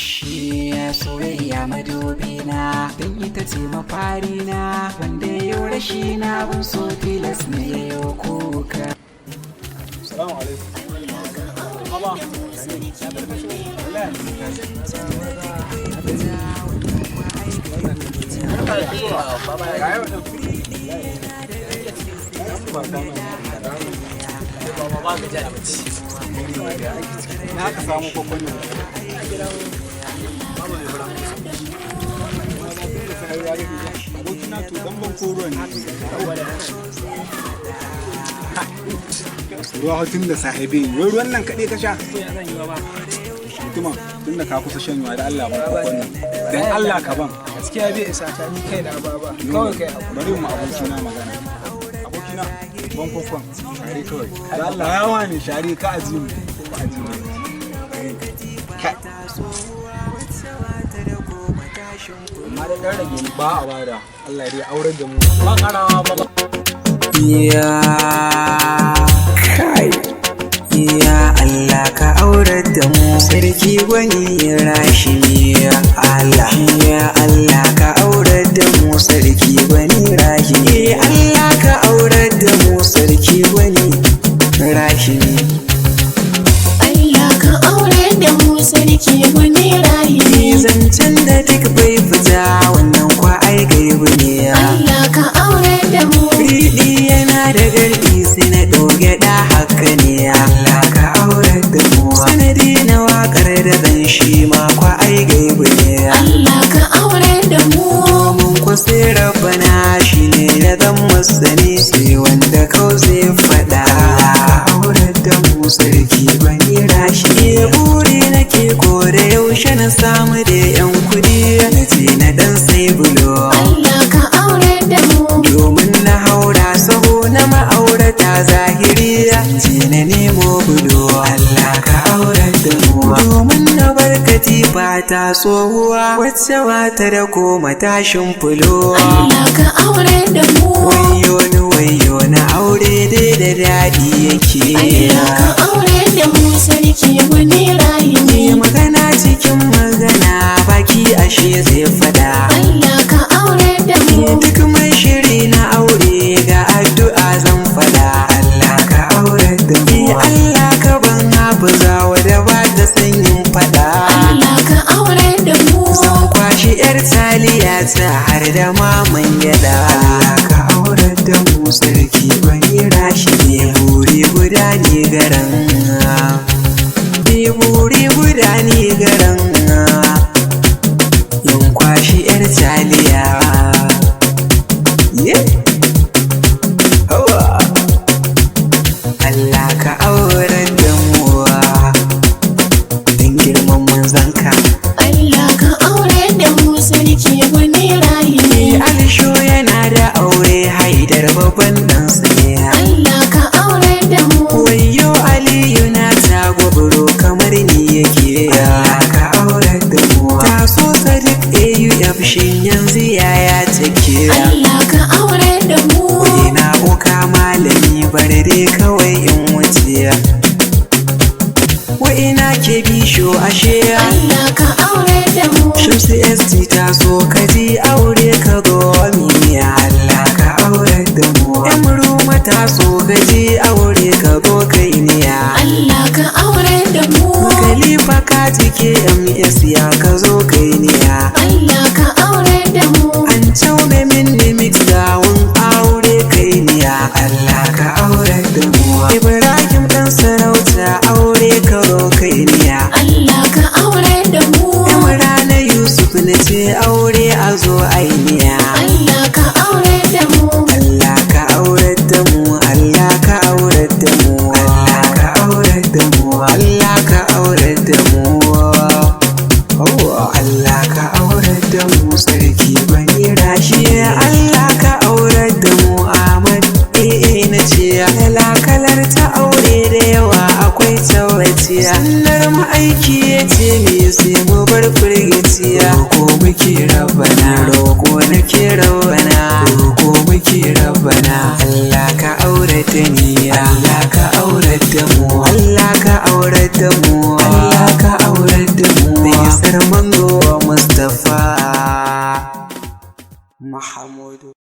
Shi ya soyayya madubi na, don ita ce mafari na, wanda yau rashi na bun so tilas ne yau kuka. Salamu alaikum. Baba. Na ka samu kokon nan. Abokina to dan ban ko ruwan ne. Ruwa tun da sahibi, wai ruwan nan kaɗai ka sha? Mutumin tun da ka kusa shanyewa da Allah ban kokon nan. Dan Allah ka ban. Gaskiya bai isa ta ni kai na baba. Kawai kai hakuri. Bari mu abokina magana. Abokina ban kokon share kawai. Da Allah yawa ne share ka azimu. Ko azimu. Kai. Amma da ɗan rage ba a bada. Allah ya dai aurar da mu. Ba karawa ba. Ya kai, ya Allah ka aurar da mu sarki gwani rashimi ya Allah, ya Allah ka aurar da mu sarki gwani rashimi, Allah ka aurar da mu sarki gwani rashimi. Allah ka aure da mu sarki gwani rahimi. Zancen da duk bai fita wannan kwa ai gaibu ne ya. Allah ka aure da mu. Riɗi yana da garɗi sai na ɗoge da haka ne Allah ka aurar da mu. Sanadi na waƙar da zan shi ma kwa ai gaibu ne. Allah ka aure da mu. Domin kwa sai rabbana shi ne na zan masani sai wanda kau zai faɗa. Allah ka aurar da mu sarki bani rashi. Buri nake kore yaushe na samu da 'yan kuɗi na ce na ɗan sai bulo. Allah ka aure da mu. Domin na haura saho na ma'aurata zahiri je na nemo bulo Allah ka aurar da mu. Domin na bar katifa ta tsohuwa wacce ba ta da ko matashin fulo. Allah ka aure da mu. Wayo ni wayo na aure dai da daɗi yake. Allah ka aure da mu sarki gwani rahimi. Magana cikin magana baki ashe zai fada. Allah ka aure da mu. Duk mai shiri na aure ga addu'a zan fada. Allah ka aurar da mu. Allah ka ban hafiza wadda ba ta sanyin fada. Allah ka aure da mu. Zan kwashi yar taliya ta har da maman gyada. Allah ka aurar da mu sarki bani rashi ne buri guda ne garan. Buri guda ne garan. In kwashi yar taliya. Yeah. Hawa. Allah ka aurar da mu don girman manzanka. Allah ka aure da mu sarki gwani rahimi. Alisho yana da aure haidar babban ɗansa ne. Allah ka aure da mu. Wayo Aliyu na ta gwabro kamar ni yake. Allah ka aurar da mu. Taso Sadiq AUF shin yanzu yaya take. Allah ka aure da mu. Ina uka malami bare dai kawai in wuce. Wa ina ke bisho ashe. Allah ka aure da mu. Shamsu ST ta so ka ji aure ka zo miya. Allah ka aurar da mu. Emru mata so ka ji aure ka zo kai niya. Allah ka aure da mu. Khalifa ka jike MS ya ka zo kai niya. Allah ka aure da mu. An caune min mix gawun aure kai niya. Allah ka aurar da mu. Ibrahim dan sarauta aure ka zo kai niya. Allah ka aure da mu. Imrana Yusuf na ce aure a zo ainiya. Allah ka aure da mu. Allah ka aurar da mu, Allah ka aurar da mu, Allah ka aurar da mu, Allah ka aurar da mu. Oh, Allah ka aurar da mu sarki bani rashi. Allah ka aurar da mu Ahmad. Eh na ce kalar ta aure da yawa akwai tawaciya. Sannar ma'aiki ya ce me sai mu bar firgiciya. Roko muke rabbana, roko nake rabbana, roko muke rabbana. Allah ka aurata ni, Allah ka aurata mu, Allah ka aurata mu, Allah ka aurata mu. Da isar Mustapha Mahamudu.